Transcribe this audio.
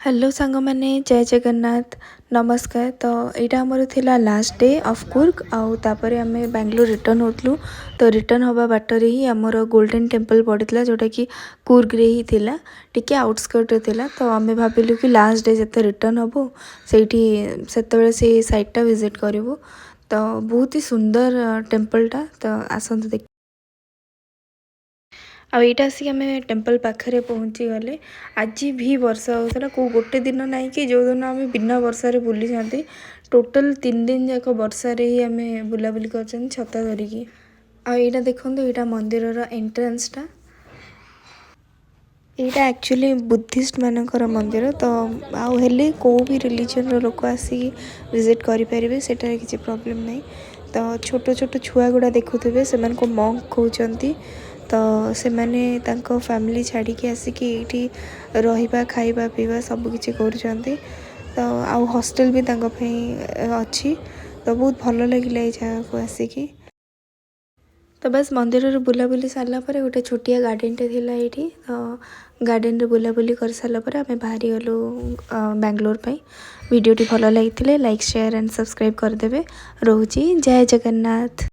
Hello ସାଙ୍ଗମାନେ, ଜୟ ଜଗନ୍ନାଥ, ନମସ୍କାର। ତ ଏଇଟା ଆମର ଥିଲା ଲାଷ୍ଟ ଡେ ଅଫ୍ କୁର୍ଗ ଆଉ ତାପରେ ଆମେ ବାଙ୍ଗଲୋର ରିଟର୍ନ ହେଉଥିଲୁ। ତ ରିଟର୍ନ ହେବା ବାଟରେ ହିଁ ଆମର ଗୋଲ୍ଡେନ୍ ଟେମ୍ପଲ୍ ପଡ଼ିଥିଲା, ଯେଉଁଟାକି କୁର୍ଗରେ ହିଁ ଥିଲା, ଟିକେ ଆଉଟସ୍କର୍ଟରେ ଥିଲା। ତ ଆମେ ଭାବିଲୁ କି ଲାଷ୍ଟ ଡେ ଯେତେ ରିଟର୍ନ ହେବୁ, ସେଇଠି ସେତେବେଳେ ସେଇ ସାଇଟ୍ଟା ଭିଜିଟ୍ କରିବୁ। ତ ବହୁତ ହି ସୁନ୍ଦର ଟେମ୍ପଲ୍ଟା। ତ ଆସନ୍ତୁ ଦେଖ। ଆଉ ଏଇଟା ଆସିକି ଆମେ ଟେମ୍ପଲ୍ ପାଖରେ ପହଞ୍ଚିଗଲେ। ଆଜି ବି ବର୍ଷା ହେଉଥିଲା। କେଉଁ ଗୋଟେ ଦିନ ନାହିଁ କି ଯେଉଁଦିନ ଆମେ ବିନା ବର୍ଷାରେ ବୁଲିଛନ୍ତି। ଟୋଟାଲ୍ 3 ଦିନ ଯାକ ବର୍ଷାରେ ହିଁ ଆମେ ବୁଲାବୁଲି କରିଛନ୍ତି ଛତା ଧରିକି। ଆଉ ଏଇଟା ଦେଖନ୍ତୁ, ଏଇଟା ମନ୍ଦିରର ଏଣ୍ଟ୍ରାନ୍ସଟା। ଏଇଟା ଆକ୍ଚୁଆଲି ବୁଦ୍ଧିଷ୍ଟ ମାନଙ୍କର ମନ୍ଦିର। ତ ଆଉ ହେଲେ କେଉଁ ବି ରିଲିଜନର ଲୋକ ଆସିକି ଭିଜିଟ୍ କରିପାରିବେ, ସେଟାରେ କିଛି ପ୍ରୋବ୍ଲେମ୍ ନାହିଁ। ତ ଛୋଟ ଛୋଟ ଛୁଆ ଗୁଡ଼ା ଦେଖୁଥିବେ, ସେମାନଙ୍କୁ ମଙ୍କ କହୁଛନ୍ତି। ତ ସେମାନେ ତାଙ୍କ ଫ୍ୟାମିଲି ଛାଡ଼ିକି ଆସିକି ଏଇଠି ରହିବା, ଖାଇବା, ପିଇବା ସବୁକିଛି କରୁଛନ୍ତି। ତ ଆଉ ହଷ୍ଟେଲ ବି ତାଙ୍କ ପାଇଁ ଅଛି। ତ ବହୁତ ଭଲ ଲାଗିଲା ଏଇ ଜାଗାକୁ ଆସିକି। ତ ବାସ୍, ମନ୍ଦିରରୁ ବୁଲାବୁଲି ସାରିଲା ପରେ ଗୋଟେ ଛୋଟିଆ ଗାର୍ଡ଼େନଟେ ଥିଲା ଏଇଠି। ତ ଗାର୍ଡ଼େନରେ ବୁଲାବୁଲି କରିସାରିଲା ପରେ ଆମେ ବାହାରିଗଲୁ ବାଙ୍ଗଲୋର ପାଇଁ। ଭିଡ଼ିଓଟି ଭଲ ଲାଗିଥିଲେ ଲାଇକ୍, ସେୟାର ଆଣ୍ଡ ସବସ୍କ୍ରାଇବ୍ କରିଦେବେ। ରହୁଛି, ଜୟ ଜଗନ୍ନାଥ।